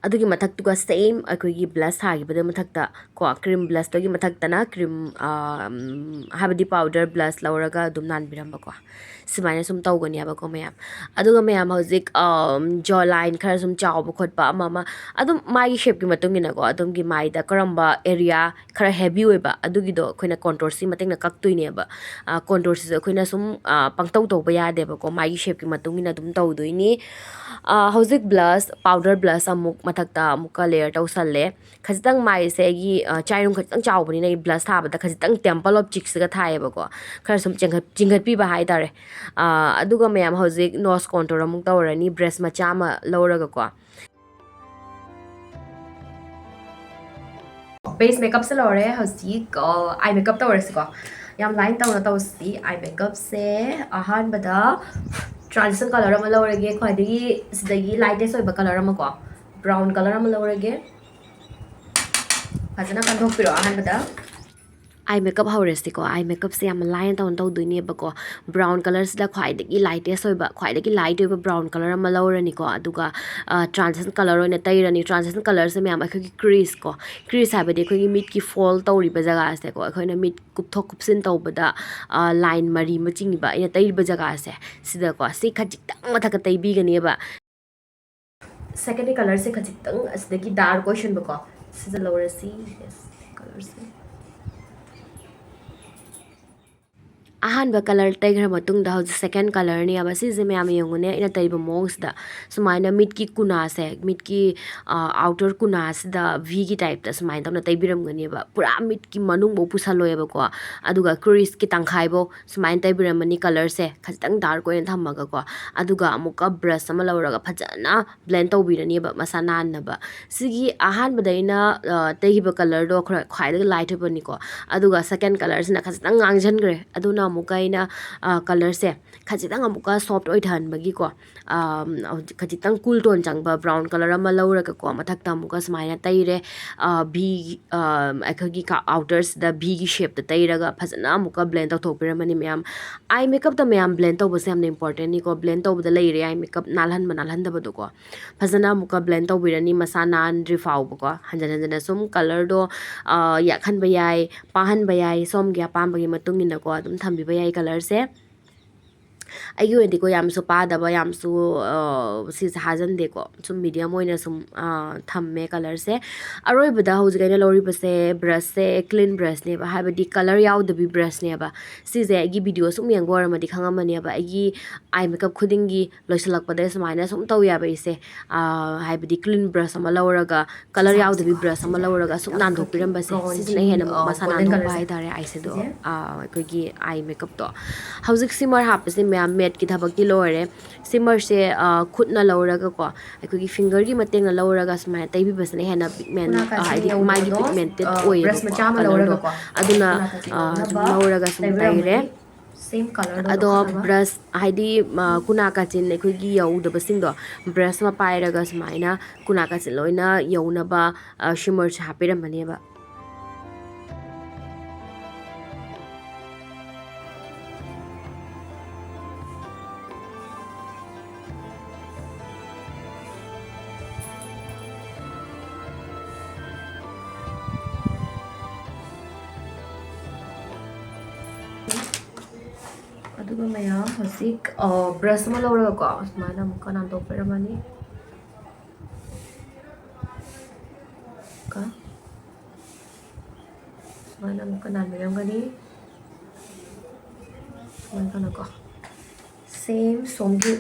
ꯑꯗꯨꯒꯤ ꯃꯊꯛꯇꯨꯒ ꯁꯦꯝ ꯑꯩꯈꯣꯏꯒꯤ ꯕ꯭ꯂꯁ ꯊꯥꯈꯤꯕꯗꯨꯒꯤ ꯃꯊꯛꯇ ꯀꯣ, ꯀ꯭ꯔꯤꯝ ꯕ꯭ꯂꯁꯇꯨꯒꯤ ꯃꯊꯛꯇꯅ ꯀ꯭ꯔꯤꯝ, ꯍꯥꯏꯕꯗꯤ ꯄꯥꯎꯗꯔ ꯕ꯭ꯂꯁ ꯂꯧꯔꯒ ꯑꯗꯨꯝ ꯅꯥꯟꯕꯤꯔꯝꯕꯀꯣ꯫ ꯁꯨꯃꯥꯏꯅ ꯁꯨꯝ ꯇꯧꯒꯅꯦꯕꯀꯣ ꯃꯌꯥꯝ꯫ ꯑꯗꯨꯒ ꯃꯌꯥꯝ ꯍꯧꯖꯤꯛ ꯖꯣ ꯂꯥꯏꯟ ꯈꯔ ꯁꯨꯝ ꯆꯥꯎꯕ ꯈꯣꯠꯄ ꯑꯃ ꯑꯃ ꯑꯗꯨꯝ ꯃꯥꯒꯤ ꯁꯦꯞꯀꯤ ꯃꯇꯨꯡ ꯏꯟꯅꯀꯣ, ꯑꯗꯣꯝꯒꯤ ꯃꯥꯏꯗ ꯀꯔꯝꯕ ꯑꯦꯔꯤꯌꯥ ꯈꯔ ꯍꯦꯚꯤ ꯑꯣꯏꯕ ꯑꯗꯨꯒꯤꯗꯣ ꯑꯩꯈꯣꯏꯅ ꯀꯣꯟꯇꯣꯔꯁꯤ ꯃꯇꯦꯡꯅ ꯀꯛꯇꯣꯏꯅꯦꯕ꯫ ꯀꯣꯟꯇꯣꯔꯁꯤꯁꯨ ꯑꯩꯈꯣꯏꯅ ꯁꯨꯝ ꯄꯪꯇꯧ ꯇꯧꯕ ꯌꯥꯗꯦꯕꯀꯣ, ꯃꯥꯒꯤ ꯁꯦꯞꯀꯤ ꯃꯇꯨꯡ ꯏꯟꯅ ꯑꯗꯨꯝ ꯇꯧꯗꯣꯏꯅꯤ꯫ ꯍꯧꯖꯤꯛ ꯕ꯭ꯂꯁ, ꯄꯥꯎꯗꯔ ꯕ꯭ꯂꯁ ꯑꯃꯨꯛ ꯃꯊꯛꯇ ꯑꯃꯨꯛꯀ ꯂꯦꯌꯔ ꯇꯧꯁꯜꯂꯦ꯫ ꯈꯖꯤꯛꯇꯪ ꯃꯥꯏꯁꯦ ꯑꯩꯒꯤ ꯆꯥꯏꯔꯨꯡ ꯈꯖꯤꯛꯇꯪ ꯆꯥꯎꯕꯅꯤꯅ ꯑꯩ ꯕ꯭ꯂꯁ ꯊꯥꯕꯗ ꯈꯖꯤꯛꯇꯪ ꯇꯦꯝꯄꯜ ꯑꯣꯐ ꯆꯤꯛꯁꯤꯒ ꯊꯥꯏꯌꯦꯕꯀꯣ, ꯈꯔ ꯁꯨꯝ ꯆꯤꯡꯈꯠ ꯆꯤꯡꯈꯠꯄꯤꯕ ꯍꯥꯏꯇꯥꯔꯦ꯫ ꯑꯗꯨꯒ ꯃꯌꯥꯝ ꯍꯧꯖꯤꯛ ꯅꯣꯁ ꯀꯣꯟꯇꯣꯔ ꯑꯃꯨꯛ ꯇꯧꯔꯅꯤ, ꯕ꯭ꯔꯁ ꯃꯆꯥ ꯑꯃ ꯂꯧꯔꯒꯀꯣ꯫ ꯕꯦꯁ ꯃꯦꯀꯞꯁꯦ ꯂꯣꯏꯔꯦ꯫ ꯍꯧꯖꯤꯛ ꯑꯥꯏ ꯃꯦꯀꯞ ꯇꯧꯔꯁꯤꯀꯣ꯫ ꯌꯥꯝ ꯂꯥꯏꯟ ꯇꯧꯅ ꯇꯧꯁꯤ꯫ ꯑꯥꯏ ꯃꯦꯀꯞꯁꯦ ꯑꯍꯥꯟꯕꯗ ꯇ꯭ꯔꯥꯟꯁꯤꯁꯟ ꯀꯂꯔ ꯑꯃ ꯂꯧꯔꯒꯦ, ꯈ꯭ꯋꯥꯏꯗꯒꯤ ꯁꯤꯗꯒꯤ ꯂꯥꯏꯇꯦꯁ ꯑꯣꯏꯕ ꯀꯂꯔ ꯑꯃꯀꯣ, ꯕ꯭ꯔꯥꯎꯟ ꯀꯂꯔ ꯑꯃ ꯂꯧꯔꯒꯦ꯫ ꯐꯖꯅ ꯀꯟꯊꯣꯛꯄꯤꯔꯣ ꯑꯍꯥꯟꯕꯗ꯫ ꯑꯥꯏ ꯃꯦꯀꯞ ꯍꯧꯔꯁꯤꯀꯣ꯫ ꯑꯥꯏ ꯃꯦꯀꯞꯁꯦ ꯌꯥꯝ ꯂꯥꯏꯅ ꯇꯧꯅ ꯇꯧꯗꯣꯏꯅꯦꯕꯀꯣ꯫ ꯕ꯭ꯔꯥꯎꯟ ꯀꯂꯔꯁꯤꯗ ꯈ꯭ꯋꯥꯏꯗꯒꯤ ꯂꯥꯏꯇꯦꯁ ꯑꯣꯏꯕ, ꯈ꯭ꯋꯥꯏꯗꯒꯤ ꯂꯥꯏꯠ ꯑꯣꯏꯕ ꯕ꯭ꯔꯥꯎꯟ ꯀꯂꯔ ꯑꯃ ꯂꯧꯔꯅꯤꯀꯣ꯫ ꯑꯗꯨꯒ ꯇ꯭ꯔꯥꯟꯁꯤꯁꯟ ꯀꯂꯔ ꯑꯣꯏꯅ ꯇꯩꯔꯅꯤ꯫ ꯇ꯭ꯔꯥꯟꯁꯤꯁꯟ ꯀꯂꯔꯁꯦ ꯃꯌꯥꯝ ꯑꯩꯈꯣꯏꯒꯤ ꯀ꯭ꯔꯤꯁ ꯀꯣ, ꯀ꯭ꯔꯤꯁ ꯍꯥꯏꯕꯗꯤ ꯑꯩꯈꯣꯏꯒꯤ ꯃꯤꯠꯀꯤ ꯐꯣꯜ ꯇꯧꯔꯤꯕ ꯖꯒꯥꯁꯦꯀꯣ, ꯑꯩꯈꯣꯏꯅ ꯃꯤꯠ ꯀꯨꯞꯊꯣꯛ ꯀꯨꯞꯁꯤꯟ ꯇꯧꯕꯗ ꯂꯥꯏꯟ ꯃꯔꯤ ꯑꯃ ꯆꯤꯡꯉꯤꯕ ꯑꯩꯅ ꯇꯩꯔꯤꯕ ꯖꯒꯥꯁꯦ, ꯁꯤꯗꯀꯣ, ꯁꯤ ꯈꯖꯤꯛꯇꯪ ꯃꯊꯛꯇ ꯇꯩꯕꯤꯒꯅꯦꯕ꯫ ꯁꯦꯀꯦꯟꯗꯤ ꯀꯂꯔꯁꯦ ꯈꯖꯤꯛꯇꯪ ꯑꯁꯤꯗꯒꯤ ꯗꯥꯔꯛ ꯑꯣꯏꯁꯟꯕꯀꯣ, ꯁꯤꯗ ꯂꯧꯔꯁꯤ꯫ ꯌꯦꯁ, ꯀꯂꯔꯁꯦ꯫ ꯑꯍꯥꯟꯕ ꯀꯂꯔ ꯇꯩꯈ꯭ꯔ ꯃꯇꯨꯡꯗ ꯍꯧꯖꯤꯛ ꯁꯦꯀꯦꯟ ꯀꯂꯔꯅꯦꯕ꯫ ꯁꯤꯁꯦ ꯃꯌꯥꯝ ꯌꯦꯡꯉꯨꯅꯦ, ꯑꯩꯅ ꯇꯩꯕ ꯃꯑꯣꯡꯁꯤꯗ ꯁꯨꯃꯥꯏꯅ ꯃꯤꯠꯀꯤ ꯀꯨꯅꯥꯁꯦ, ꯃꯤꯠꯀꯤ ꯑꯥꯎꯇꯔ ꯀꯨꯅꯥꯁꯤꯗ ꯚꯤꯒꯤ ꯇꯥꯏꯞꯇ ꯁꯨꯃꯥꯏꯅ ꯇꯧꯅ ꯇꯩꯕꯤꯔꯝꯒꯅꯦꯕ꯫ ꯄꯨꯔꯥ ꯃꯤꯠꯀꯤ ꯃꯅꯨꯡꯐꯧ ꯄꯨꯁꯜꯂꯣꯏꯕꯀꯣ꯫ ꯑꯗꯨꯒ ꯀ꯭ꯔꯤꯁꯀꯤ ꯇꯪꯈꯥꯏꯐꯧ ꯁꯨꯃꯥꯏꯅ ꯇꯩꯕꯤꯔꯝꯃꯅꯤ ꯀꯂꯔꯁꯦ ꯈꯖꯤꯛꯇꯪ ꯗꯥꯔꯛ ꯑꯣꯏꯅ ꯊꯝꯃꯒꯀꯣ꯫ ꯑꯗꯨꯒ ꯑꯃꯨꯛꯀ ꯕ꯭ꯔꯁ ꯑꯃ ꯂꯧꯔꯒ ꯐꯖꯅ ꯕ꯭ꯂꯦꯟ ꯇꯧꯕꯤꯔꯅꯦꯕ ꯃꯁꯥ ꯅꯥꯟꯅꯕ꯫ ꯁꯤꯒꯤ ꯑꯍꯥꯟꯕꯗ ꯑꯩꯅ ꯇꯩꯈꯤꯕ ꯀꯂꯔꯗꯣ ꯈꯔ ꯈ꯭ꯋꯥꯏꯗꯒꯤ ꯂꯥꯏꯠ ꯑꯣꯏꯕꯅꯤꯀꯣ꯫ ꯑꯗꯨꯒ ꯁꯦꯀꯦꯟ ꯀꯂꯔꯁꯤꯅ ꯈꯖꯤꯛꯇꯪ ꯉꯥꯡꯁꯤꯟꯈ꯭ꯔꯦ꯫ ꯑꯗꯨꯅ ꯑꯃꯨꯛꯀ ꯑꯩꯅ ꯀꯂꯔꯁꯦ ꯈꯖꯤꯛꯇꯪ ꯑꯃꯨꯛꯀ ꯁꯣꯐ ꯑꯣꯏꯊꯍꯟꯕꯒꯤꯀꯣ, ꯈꯖꯤꯛꯇꯪ ꯀꯨꯜ ꯇꯣꯟ ꯆꯪꯕ ꯕ꯭ꯔꯥꯎꯟ ꯀꯂꯔ ꯑꯃ ꯂꯧꯔꯒꯀꯣ, ꯃꯊꯛꯇ ꯑꯃꯨꯛꯀ ꯁꯨꯃꯥꯏꯅ ꯇꯩꯔꯦ꯫ ꯚꯤ ꯑꯩꯈꯣꯏꯒꯤ ꯑꯥꯎꯇꯔꯁꯤꯗ ꯚꯤꯒꯤ ꯁꯦꯞꯇ ꯇꯩꯔꯒ ꯐꯖꯅ ꯑꯃꯨꯛꯀ ꯕ꯭ꯂꯦꯟ ꯇꯧꯊꯣꯛꯄꯤꯔꯝꯃꯅꯤ ꯃꯌꯥꯝ꯫ ꯑꯥꯏ ꯃꯦꯀꯞꯇ ꯃꯌꯥꯝ ꯕ꯭ꯂꯦꯟ ꯇꯧꯕꯁꯦ ꯌꯥꯝꯅ ꯏꯝꯄꯣꯔꯇꯦꯟꯅꯤꯀꯣ꯫ ꯕ꯭ꯂꯦꯟ ꯇꯧꯕꯗ ꯂꯩꯔꯦ ꯑꯥꯏ ꯃꯦꯀꯞ ꯅꯥꯜꯍꯟꯕ ꯅꯥꯜꯍꯟꯗꯕꯗꯣꯀꯣ꯫ ꯐꯖꯅ ꯑꯃꯨꯛꯀ ꯕ꯭ꯂꯦꯟ ꯇꯧꯕꯤꯔꯅꯤ ꯃꯁꯥ ꯅꯥꯟꯗ꯭ꯔꯤ ꯐꯥꯎꯕꯀꯣ꯫ ꯍꯟꯖꯟ ꯍꯟꯖꯟꯅ ꯁꯨꯝ ꯀꯂꯔꯗꯣ ꯌꯥꯛꯍꯟꯕ ꯌꯥꯏ, ꯄꯥꯍꯟꯕ ꯌꯥꯏ, ꯁꯣꯝꯒꯤ ꯑꯄꯥꯝꯕꯒꯤ ꯃꯇꯨꯡ ꯏꯟꯅꯀꯣ ꯑꯗꯨꯝ ꯊꯝꯕꯤꯕ ꯌꯥꯏ ꯀꯂꯔꯁꯦ꯫ ꯑꯩꯒꯤ ꯑꯣꯏꯅꯗꯤꯀꯣ ꯌꯥꯝꯁꯨ ꯄꯥꯗꯕ, ꯌꯥꯝꯁꯨ ꯁꯤꯁꯦ ꯍꯥꯖꯟꯗꯦꯀꯣ꯫ ꯁꯨꯝ ꯃꯤꯗꯤꯌꯝ ꯑꯣꯏꯅ ꯁꯨꯝ ꯊꯝꯃꯦ ꯀꯂꯔꯁꯦ꯫ ꯑꯔꯣꯏꯕꯗ ꯍꯧꯖꯤꯛ ꯑꯩꯅ ꯂꯧꯔꯤꯕꯁꯦ ꯕ꯭ꯔꯁꯁꯦ ꯀ꯭ꯂꯤꯟ ꯕ꯭ꯔꯁꯅꯦꯕ, ꯍꯥꯏꯕꯗꯤ ꯀꯂꯔ ꯌꯥꯎꯗꯕꯤ ꯕ꯭ꯔꯁꯅꯦꯕ꯫ ꯁꯤꯁꯦ ꯑꯩꯒꯤ ꯚꯤꯗꯤꯑꯣ ꯁꯨꯝ ꯌꯦꯡꯕ ꯑꯣꯏꯔꯝꯃꯗꯤ ꯈꯪꯉꯝꯃꯅꯦꯕ꯫ ꯑꯩꯒꯤ ꯑꯥꯏ ꯃꯦꯀꯞ ꯈꯨꯗꯤꯡꯒꯤ ꯂꯣꯏꯁꯤꯜꯂꯛꯄꯗ ꯁꯨꯃꯥꯏꯅ ꯁꯨꯝ ꯇꯧꯋꯦꯕ ꯑꯩꯁꯦ꯫ ꯍꯥꯏꯕꯗꯤ ꯀ꯭ꯂꯤꯟ ꯕ꯭ꯔꯁ ꯑꯃ ꯂꯧꯔꯒ, ꯀꯂꯔ ꯌꯥꯎꯗꯕꯤ ꯕ꯭ꯔꯁ ꯑꯃ ꯂꯧꯔꯒ ꯁꯨꯝ ꯅꯥꯟꯊꯣꯛꯄꯤꯔꯝꯕꯁꯦ, ꯁꯤꯁꯤꯅ ꯍꯦꯟꯅ ꯑꯃꯨꯛ ꯃꯁꯥ ꯅꯥꯟꯊꯣꯛꯄ ꯍꯥꯏꯇꯥꯔꯦ ꯑꯥꯏ ꯁꯦꯗꯣ, ꯑꯩꯈꯣꯏꯒꯤ ꯑꯥꯏ ꯃꯦꯀꯞꯇꯣ꯫ ꯍꯧꯖꯤꯛ ꯁꯤꯃꯔ ꯍꯥꯞꯄꯁꯦ ꯃꯌꯥꯝ ꯃꯦꯠꯀꯤ ꯊꯕꯛꯇꯤ ꯂꯣꯏꯔꯦ꯫ ꯁꯤꯃꯔꯁꯦ ꯈꯨꯠꯅ ꯂꯧꯔꯒꯀꯣ, ꯑꯩꯈꯣꯏꯒꯤ ꯐꯤꯡꯒꯔꯒꯤ ꯃꯇꯦꯡꯅ ꯂꯧꯔꯒ ꯁꯨꯃꯥꯏꯅ ꯇꯩꯕꯤꯕꯁꯤꯅ ꯍꯦꯟꯅ ꯄꯤꯒꯃꯦꯟ, ꯍꯥꯏꯗꯤ ꯃꯥꯒꯤ ꯄꯤꯒꯃꯦꯟꯇꯦꯠ ꯑꯣꯏꯌꯦꯕꯀꯣ ꯀꯂꯔꯗꯣ꯫ ꯑꯗꯨꯅ ꯁꯨꯝ ꯂꯧꯔꯒ ꯁꯨꯝ ꯇꯩꯔꯦ꯫ ꯑꯗꯣ ꯕ꯭ꯔꯁ, ꯍꯥꯏꯗꯤ ꯀꯨꯅꯥ ꯀꯥꯆꯤꯟ ꯑꯩꯈꯣꯏꯒꯤ ꯌꯧꯗꯕꯁꯤꯡꯗꯣ, ꯕ꯭ꯔꯁ ꯑꯃ ꯄꯥꯏꯔꯒ ꯁꯨꯃꯥꯏꯅ ꯀꯨꯅꯥ ꯀꯥꯆꯤꯟ ꯂꯣꯏꯅ ꯌꯧꯅꯕ ꯁꯤꯃꯔꯁꯦ ꯍꯥꯞꯄꯤꯔꯝꯃꯅꯦꯕ꯫ ꯑꯗꯨꯒ ꯃꯌꯥꯝ ꯍꯧꯖꯤꯛ ꯕ꯭ꯔꯁ ꯑꯃ ꯂꯧꯔꯒꯀꯣ, ꯁꯨꯃꯥꯏꯅ ꯑꯃꯨꯛꯀ ꯅꯥꯟꯊꯣꯛꯄꯤꯔꯝꯃꯅꯤ꯫ ꯀꯣ, ꯁꯨꯃꯥꯏꯅ ꯑꯃꯨꯛꯀ ꯅꯥꯟꯕꯤꯔꯝꯒꯅꯤ꯫ ꯁꯨꯃꯥꯏꯅ ꯇꯧꯅꯀꯣ, ꯁꯦꯝ ꯁꯣꯝꯒꯤ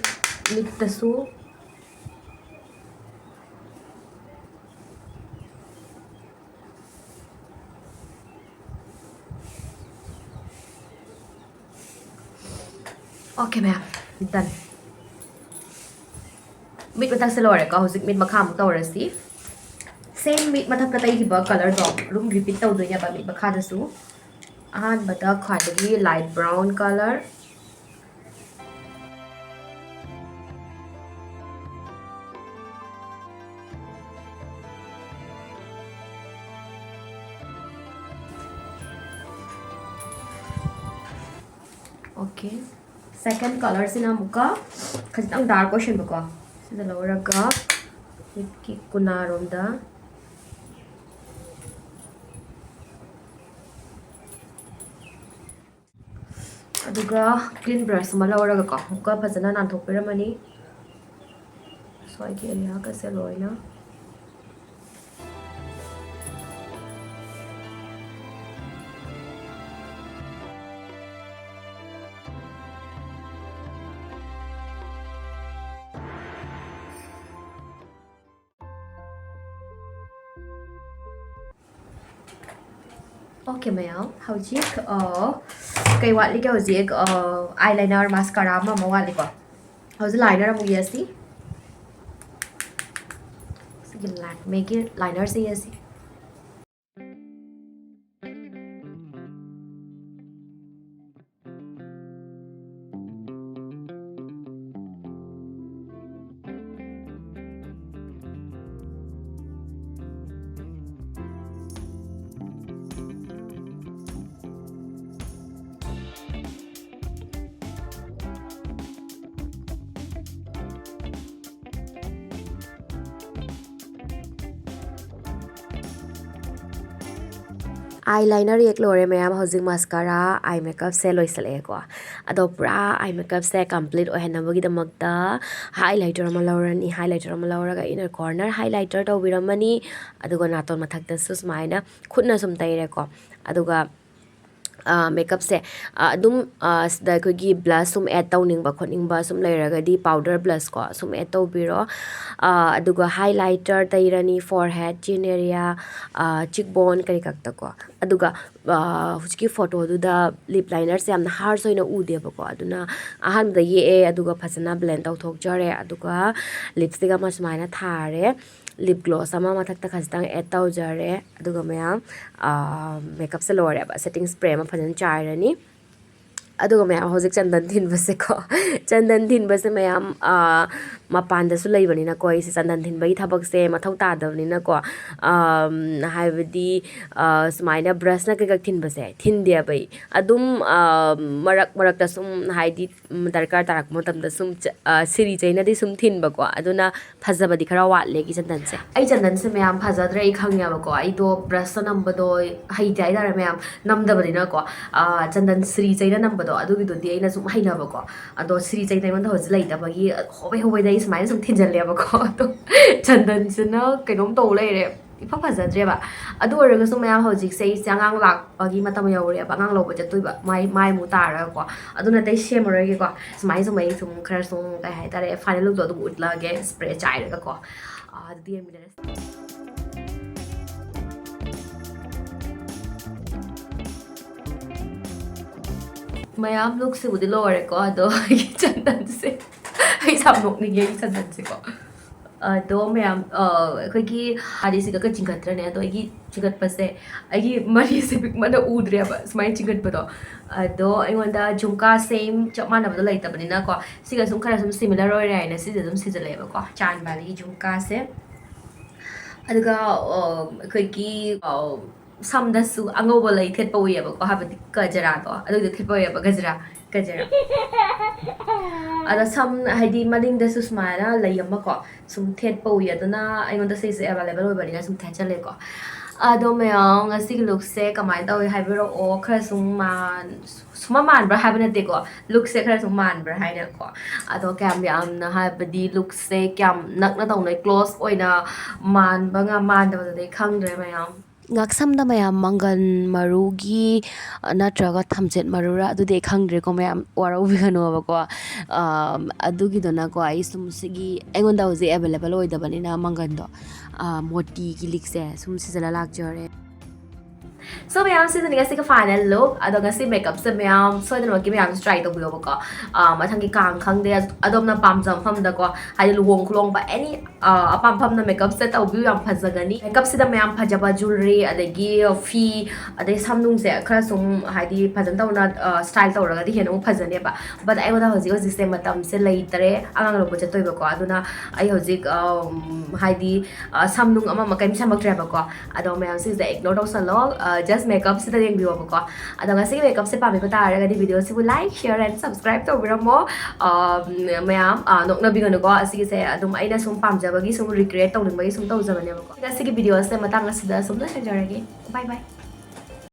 ꯃꯤꯠꯇꯁꯨ꯫ Okay, ma'am. Done. ꯃꯤꯠ ꯃꯊꯛꯁꯦ ꯂꯣꯏꯔꯦꯀꯣ꯫ ꯍꯧꯖꯤꯛ ꯃꯤꯠ ꯃꯈꯥ ꯑꯃꯨꯛ ꯇꯧꯔꯁꯤ꯫ Same ꯃꯤꯠ ꯃꯊꯛꯇ ꯇꯩꯈꯤꯕ colourꯗꯣ ꯑꯗꯨꯝ repeat ꯇꯧꯗꯣꯏꯅꯦꯕ ꯃꯤꯠ ꯃꯈꯥꯗꯁꯨ꯫ ꯑꯍꯥꯟꯕꯗ ꯈ꯭ꯋꯥꯏꯗꯒꯤ light brown colour꯫ Okay. Second colourꯁꯤꯅ ꯑꯃꯨꯛꯀ ꯈꯖꯤꯛꯇꯪ dark ꯑꯣꯏꯁꯟꯕꯀꯣ꯫ ꯁꯤꯗ ꯂꯧꯔꯒ ꯃꯤꯠꯀꯤ ꯀꯨꯅꯥꯔꯣꯝꯗ꯫ ꯑꯗꯨꯒ clean brush ꯑꯃ ꯂꯧꯔꯒꯀꯣ, ꯑꯃꯨꯛꯀ ꯐꯖꯅ ꯅꯥꯟꯊꯣꯛꯄꯤꯔꯝꯃꯅꯤ ꯁ꯭ꯋꯥꯏꯒꯤ areaꯒꯁꯦ ꯂꯣꯏꯅ꯫ Okay, ma'am. ꯍꯧꯖꯤꯛ, ꯑ, ꯀꯩ ꯋꯥꯠꯂꯤꯒꯦ ꯍꯧꯖꯤꯛ? ꯑ, eyeliner, mascara ꯑꯃ ꯑꯃ ꯋꯥꯠꯂꯤꯀꯣ꯫ ꯍꯧꯖꯤꯛ liner ꯑꯃꯨꯛ ꯌꯦꯁꯤ꯫ ꯁꯤꯒꯤ Lakmeꯒꯤ linerꯁꯦ ꯌꯦꯁꯤ꯫ Eyeliner ꯌꯦꯛ ꯂꯣꯏꯔꯦ ꯃꯌꯥꯝ꯫ ꯍꯧꯖꯤꯛ mascara, eye makeupꯁꯦ ꯂꯣꯏꯁꯤꯜꯂꯛꯑꯦꯀꯣ꯫ ꯑꯗꯣ ꯄꯨꯔꯥ eye makeupꯁꯦ complete ꯑꯣꯏꯍꯟꯅꯕꯒꯤꯗꯃꯛꯇ highlighter ꯑꯃ ꯂꯧꯔꯅꯤ꯫ Highlighter ꯑꯃ ꯂꯧꯔꯒ inner corner highlighter ꯇꯧꯕꯤꯔꯝꯃꯅꯤ꯫ ꯑꯗꯨꯒ ꯅꯥꯇꯣꯟ ꯃꯊꯛꯇꯁꯨ ꯁꯨꯃꯥꯏꯅ ꯈꯨꯠꯅ ꯁꯨꯝ ꯇꯩꯔꯦꯀꯣ꯫ ꯑꯗꯨꯒ ꯃꯦꯀꯞꯁꯦ ꯑꯗꯨꯝ ꯁꯤꯗ ꯑꯩꯈꯣꯏꯒꯤ ꯕ꯭ꯂꯁ ꯁꯨꯝ ꯑꯦꯗ ꯇꯧꯅꯤꯡꯕ ꯈꯣꯠꯅꯤꯡꯕ ꯁꯨꯝ ꯂꯩꯔꯒꯗꯤ ꯄꯥꯎꯗꯔ ꯕ꯭ꯂꯁ ꯀꯣ ꯁꯨꯝ ꯑꯦꯗ ꯇꯧꯕꯤꯔꯣ꯫ ꯑꯗꯨꯒ ꯍꯥꯏꯂꯥꯏꯇꯔ ꯇꯩꯔꯅꯤ, ꯐꯣꯔꯍꯦꯗ, ꯆꯤꯟ ꯑꯦꯔꯤꯌꯥ, ꯆꯤꯛ ꯕꯣꯟ ꯀꯔꯤ ꯈꯛꯇꯀꯣ꯫ ꯑꯗꯨꯒ ꯍꯧꯖꯤꯛꯀꯤ ꯐꯣꯇꯣꯗꯨꯗ ꯂꯤꯞ ꯂꯥꯏꯅꯔꯁꯦ ꯌꯥꯝꯅ ꯍꯥꯔꯁ ꯑꯣꯏꯅ ꯎꯗꯦꯕꯀꯣ꯫ ꯑꯗꯨꯅ ꯑꯍꯥꯟꯕꯗ ꯌꯦꯛꯑꯦ, ꯑꯗꯨꯒ ꯐꯖꯅ ꯕ꯭ꯂꯦꯟ ꯇꯧꯊꯣꯛꯆꯔꯦ꯫ ꯑꯗꯨꯒ ꯂꯤꯞꯁꯇꯤꯛ ꯑꯃ ꯁꯨꯃꯥꯏꯅ ꯊꯥꯔꯦ꯫ ꯂꯤꯞ ꯒ꯭ꯂꯣꯁ ꯑꯃ ꯃꯊꯛꯇ ꯈꯖꯤꯛꯇꯪ ꯑꯦꯗ ꯇꯧꯖꯔꯦ꯫ ꯑꯗꯨꯒ ꯃꯌꯥꯝ, ꯃꯦꯀꯞꯁꯦ ꯂꯣꯏꯔꯦꯕ꯫ ꯁꯦꯇꯤꯡ ꯁ꯭ꯄ꯭ꯔꯦ ꯑꯃ ꯐꯖꯅ ꯆꯥꯏꯔꯅꯤ꯫ ꯑꯗꯨꯒ ꯃꯌꯥꯝ, ꯍꯧꯖꯤꯛ ꯆꯟꯗꯟ ꯊꯤꯟꯕꯁꯦꯀꯣ꯫ ꯆꯟꯗꯟ ꯊꯤꯟꯕꯁꯦ ꯃꯌꯥꯝ, ꯃꯄꯥꯟꯗꯁꯨ ꯂꯩꯕꯅꯤꯅꯀꯣ, ꯑꯩꯁꯦ ꯆꯟꯗꯟ ꯊꯤꯟꯕꯒꯤ ꯊꯕꯛꯁꯦ ꯃꯊꯧ ꯇꯥꯗꯕꯅꯤꯅꯀꯣ꯫ ꯍꯥꯏꯕꯗꯤ, ꯁꯨꯃꯥꯏꯅ ꯕ꯭ꯔꯁꯅ ꯀꯩꯀꯥ ꯊꯤꯟꯕꯁꯦ ꯊꯤꯟꯗꯦꯕ ꯑꯩ꯫ ꯑꯗꯨꯝ ꯃꯔꯛ ꯃꯔꯛꯇ ꯁꯨꯝ, ꯍꯥꯏꯗꯤ, ꯗꯔꯀꯥꯔ ꯇꯥꯔꯛꯄ ꯃꯇꯝꯗ ꯁꯨꯝ ꯁꯤꯔꯤ ꯆꯩꯅꯗꯤ ꯁꯨꯝ ꯊꯤꯟꯕꯀꯣ꯫ ꯑꯗꯨꯅ ꯐꯖꯕꯗꯤ ꯈꯔ ꯋꯥꯠꯂꯦ ꯑꯩꯒꯤ ꯆꯟꯗꯟꯁꯦ꯫ ꯑꯩ ꯆꯟꯗꯟꯁꯦ ꯃꯌꯥꯝ ꯐꯖꯗ꯭ꯔꯦ, ꯑꯩ ꯈꯪꯉꯦꯕꯀꯣ꯫ ꯑꯩꯗꯣ ꯕ꯭ꯔꯁꯇ ꯅꯝꯕꯗꯣ ꯍꯩꯇꯦ ꯍꯥꯏꯇꯥꯔꯦ ꯃꯌꯥꯝ, ꯅꯝꯗꯕꯅꯤꯅꯀꯣ꯫ ꯆꯟꯗꯟ ꯁꯤꯔꯤ ꯆꯩꯅ ꯅꯝꯕꯗꯣ ꯑꯗꯨꯒꯤꯗꯨꯗꯤ ꯑꯩꯅ ꯁꯨꯝ ꯍꯩꯅꯕꯀꯣ꯫ ꯑꯗꯣ ꯁꯤꯔꯤ ꯆꯩꯅ ꯑꯩꯉꯣꯟꯗ ꯍꯧꯖꯤꯛ ꯂꯩꯇꯕꯒꯤ ꯍꯣꯕꯩ ꯍꯣꯕꯩꯗ ꯑꯩ ꯁꯨꯃꯥꯏꯅ ꯁꯨꯝ ꯊꯤꯟꯖꯜꯂꯦꯕꯀꯣ꯫ ꯑꯗꯣ ꯆꯟꯗꯟꯁꯤꯅ ꯀꯩꯅꯣꯝ ꯇꯧ ꯂꯩꯔꯦ, ꯏꯐ ꯐꯖꯗ꯭ꯔꯦꯕ꯫ ꯑꯗꯨ ꯑꯣꯏꯔꯒꯁꯨ ꯃꯌꯥꯝ, ꯍꯧꯖꯤꯛꯁꯦ ꯑꯩꯁꯦ ꯑꯉꯥꯡ ꯂꯥꯛꯄꯒꯤ ꯃꯇꯝ ꯌꯧꯔꯦꯕ, ꯑꯉꯥꯡ ꯂꯧꯕ ꯆꯠꯇꯣꯏꯕ꯫ ꯃꯥꯏ, ꯃꯥꯏ ꯑꯃꯨꯛ ꯇꯥꯔꯒꯀꯣ꯫ ꯑꯗꯨꯅ ꯑꯇꯩ ꯁꯦꯝꯃꯔꯣꯏꯒꯦꯀꯣ꯫ ꯁꯨꯃꯥꯏꯅ ꯁꯨꯝ ꯑꯩ ꯁꯨꯝ ꯈꯔ ꯁꯨꯝ, ꯀꯩ ꯍꯥꯏꯇꯥꯔꯦ, ꯐꯥꯏꯅꯦꯜ ꯂꯨꯛꯇꯣ ꯑꯗꯨꯝ ꯎꯠꯂꯛꯑꯒꯦ, ꯁ꯭ꯄ꯭ꯔꯦ ꯆꯥꯏꯔꯒꯀꯣ꯫ ꯑꯗꯨꯗꯤ ꯌꯦꯡꯃꯤꯟꯅꯔꯁꯤ꯫ ꯃꯌꯥꯝ, ꯂꯨꯛꯁꯤꯕꯨꯗꯤ ꯂꯣꯏꯔꯦꯀꯣ꯫ ꯑꯗꯣ ꯑꯩꯒꯤ ꯆꯟꯗꯟꯁꯦ, ꯑꯩ ꯌꯥꯝ ꯅꯣꯛꯅꯤꯡꯉꯦ ꯑꯩꯒꯤ ꯆꯟꯗꯟꯁꯦꯀꯣ꯫ ꯑꯗꯣ ꯃꯌꯥꯝ, ꯑꯩꯈꯣꯏꯒꯤ, ꯍꯥꯏꯗꯤ, ꯁꯤꯗ ꯀꯩ ꯆꯤꯡꯈꯠꯇ꯭ꯔꯅꯦ? ꯑꯗꯣ ꯑꯩꯒꯤ ꯆꯤꯡꯈꯠꯄꯁꯦ, ꯑꯩꯒꯤ ꯃꯔꯤꯁꯦ ꯄꯤꯛꯃꯟꯅ ꯎꯗ꯭ꯔꯦꯕ ꯁꯨꯃꯥꯏꯅ ꯆꯤꯡꯈꯠꯄꯗꯣ꯫ ꯑꯗꯣ ꯑꯩꯉꯣꯟꯗ ꯖꯨꯝꯀꯥ ꯁꯦꯝ ꯆꯞ ꯃꯥꯟꯅꯕꯗꯣ ꯂꯩꯇꯕꯅꯤꯅꯀꯣ, ꯁꯤꯒ ꯁꯨꯝ ꯈꯔ ꯁꯨꯝ ꯁꯤꯃꯤꯂꯔ ꯑꯣꯏꯔꯦ ꯍꯥꯏꯅ ꯁꯤꯁꯦ ꯑꯗꯨꯝ ꯁꯤꯖꯤꯜꯂꯛꯑꯦꯕꯀꯣ, ꯆꯥꯟ ꯚꯦꯂꯤꯒꯤ ꯖꯨꯝꯀꯥꯁꯦ꯫ ꯑꯗꯨꯒ ꯑꯩꯈꯣꯏꯒꯤ ꯁꯝꯗꯁꯨ ꯑꯉꯧꯕ ꯂꯩ ꯊꯦꯠꯄ ꯎꯏꯌꯦꯕꯀꯣ, ꯍꯥꯏꯕꯗꯤ ꯒꯖꯔꯥꯗꯣ, ꯑꯗꯨꯏꯗꯣ ꯊꯦꯠꯄ ꯎꯏꯌꯦꯕ, ꯒꯖꯔꯥ, ꯒꯖꯔꯥ꯫ ꯑꯗ ꯁꯝ, ꯍꯥꯏꯗꯤ, ꯃꯅꯤꯡꯗꯁꯨ ꯁꯨꯃꯥꯏꯅ ꯂꯩ ꯑꯃꯀꯣ ꯁꯨꯝ ꯊꯦꯠꯄ ꯎꯏ꯫ ꯑꯗꯨꯅ ꯑꯩꯉꯣꯟꯗ ꯁꯤꯁꯦ ꯑꯦꯕꯥꯏꯂꯦꯕꯜ ꯑꯣꯏꯕꯅꯤꯅ ꯁꯨꯝ ꯊꯦꯠꯆꯜꯂꯦꯀꯣ꯫ ꯑꯗꯣ ꯃꯌꯥꯝ, ꯉꯁꯤꯒꯤ ꯂꯨꯛꯁꯦ ꯀꯃꯥꯏꯅ ꯇꯧꯋꯤ ꯍꯥꯏꯕꯤꯔꯛꯑꯣ꯫ ꯈꯔ ꯁꯨꯝ ꯃꯥꯟ-, ꯁꯨꯝ ꯃꯥꯟꯕ꯭ꯔꯥ ꯍꯥꯏꯕ ꯅꯠꯇꯦꯀꯣ, ꯂꯨꯛꯁꯦ ꯈꯔ ꯁꯨꯝ ꯃꯥꯟꯕ꯭ꯔꯥ ꯍꯥꯏꯅꯀꯣ꯫ ꯑꯗꯣ ꯀꯌꯥꯝ ꯌꯥꯝꯅ, ꯍꯥꯏꯕꯗꯤ, ꯂꯨꯛꯁꯦ ꯀꯌꯥꯝ ꯅꯛꯅ ꯇꯧꯅꯩ, ꯀ꯭ꯂꯣꯁ ꯑꯣꯏꯅ ꯃꯥꯟꯕ ꯉ-, ꯃꯥꯟꯗꯕꯗꯨꯗꯤ ꯈꯪꯗ꯭ꯔꯦ ꯃꯌꯥꯝ꯫ ꯉꯥꯛꯁꯝꯗ ꯃꯌꯥꯝ ꯃꯪꯒꯟ ꯃꯔꯨꯒꯤ, ꯑ, ꯅꯠꯇ꯭ꯔꯒ ꯊꯝꯆꯦꯠ ꯃꯔꯨꯔꯥ, ꯑꯗꯨꯗꯤ ꯑꯩ ꯈꯪꯗ꯭ꯔꯦꯀꯣ ꯃꯌꯥꯝ, ꯋꯥꯔꯧꯕꯤꯒꯅꯣꯕꯀꯣ꯫ ꯑꯝ, ꯑꯗꯨꯒꯤꯗꯨꯅꯀꯣ ꯑꯩ ꯁꯨꯝ ꯁꯤꯒꯤ ꯑꯩꯉꯣꯟꯗ ꯍꯧꯖꯤꯛ available ꯑꯣꯏꯗꯕꯅꯤꯅ ꯃꯪꯒꯟꯗꯣ, ꯑ, ꯃꯣꯇꯤꯒꯤ ꯂꯤꯛꯁꯦ ꯁꯨꯝ ꯁꯤꯖꯤꯜꯂ ꯂꯥꯛꯆꯔꯦ꯫ So ꯃꯌꯥꯝ, ꯁꯤꯗꯅꯤ ꯉꯁꯤꯒꯤ final look꯫ ꯑꯗꯣ ꯉꯁꯤ makeupꯁꯦ ꯃꯌꯥꯝ ꯁꯣꯏꯗꯅꯃꯛꯀꯤ ꯃꯌꯥꯝꯁꯨ try ꯇꯧꯕꯤꯌꯣꯕꯀꯣ꯫ ꯑ, ꯃꯊꯪꯒꯤ ꯀꯥꯡ ꯈꯪꯗꯦ, ꯑꯗꯣꯝꯅ ꯄꯥꯝꯖꯕ ꯃꯐꯝꯗꯀꯣ, ꯍꯥꯏꯗꯤ ꯂꯨꯍꯣꯡ ꯈꯨꯂꯣꯡꯕ any, ꯑ, ꯑꯄꯥꯝ ꯄꯥꯝꯅ makeupꯁꯦ ꯇꯧꯕꯤꯌꯨ, ꯌꯥꯝ ꯐꯖꯒꯅꯤ꯫ Makeupꯁꯤꯗ ꯃꯌꯥꯝ ꯐꯖꯕ jewelry, ꯑꯗꯒꯤ ꯐꯤ, ꯑꯗꯩ ꯁꯝ ꯅꯨꯡꯁꯦ ꯈꯔ ꯁꯨꯝ ꯍꯥꯏꯗꯤ ꯐꯖꯅ ꯇꯧꯅ, ꯑ, style ꯇꯧꯔꯒꯗꯤ ꯍꯦꯟꯅ ꯑꯃꯨꯛ ꯐꯖꯅꯦꯕ꯫ But ꯑꯩꯉꯣꯟꯗ ꯍꯧꯖꯤꯛ ꯍꯧꯖꯤꯛꯁꯦ ꯃꯇꯝꯁꯦ ꯂꯩꯇ꯭ꯔꯦ, ꯑꯉꯥꯡ ꯂꯧꯕ ꯆꯠꯇꯣꯏꯕꯀꯣ꯫ ꯑꯗꯨꯅ ꯑꯩ ꯍꯧꯖꯤꯛ, ꯑ, ꯎꯝ, ꯍꯥꯏꯗꯤ, ꯑ, ꯁꯝ ꯅꯨꯡ ꯑꯃ ꯑꯃ ꯀꯔꯤꯝ ꯁꯦꯝꯃꯛꯇ꯭ꯔꯦꯕꯀꯣ꯫ ꯑꯗꯣ ꯃꯌꯥꯝꯁꯤꯡꯁꯦ ignore ꯇꯧꯁꯜꯂꯣ, ꯑ, just makeupꯁꯤꯗ ꯌꯦꯡꯕꯤꯌꯣꯕꯀꯣ꯫ ꯑꯗꯣ ꯉꯁꯤꯒꯤ makeupꯁꯦ ꯄꯥꯝꯕꯤꯕ ꯇꯥꯔꯒꯗꯤ videoꯁꯤꯕꯨ like, share and subscribe ꯇꯧꯕꯤꯔꯝꯃꯣ꯫ ꯑ, ꯃꯌꯥꯝ, ꯑ, ꯅꯣꯛꯅꯕꯤꯒꯅꯨꯀꯣ, ꯑꯁꯤꯒꯤꯁꯦ ꯑꯗꯨꯝ ꯑꯩꯅ ꯁꯨꯝ ꯄꯥꯝꯖꯕꯒꯤ, ꯁꯨꯝ recreate ꯇꯧꯅꯤꯡꯕꯒꯤ ꯁꯨꯝ ꯇꯧꯖꯕꯅꯦꯕꯀꯣ꯫ ꯉꯁꯤꯒꯤ videoꯁꯦ ꯃꯇꯥꯡ ꯑꯁꯤꯗ ꯁꯨꯝ ꯂꯣꯏꯁꯤꯟꯖꯔꯒꯦ꯫ Bye bye꯫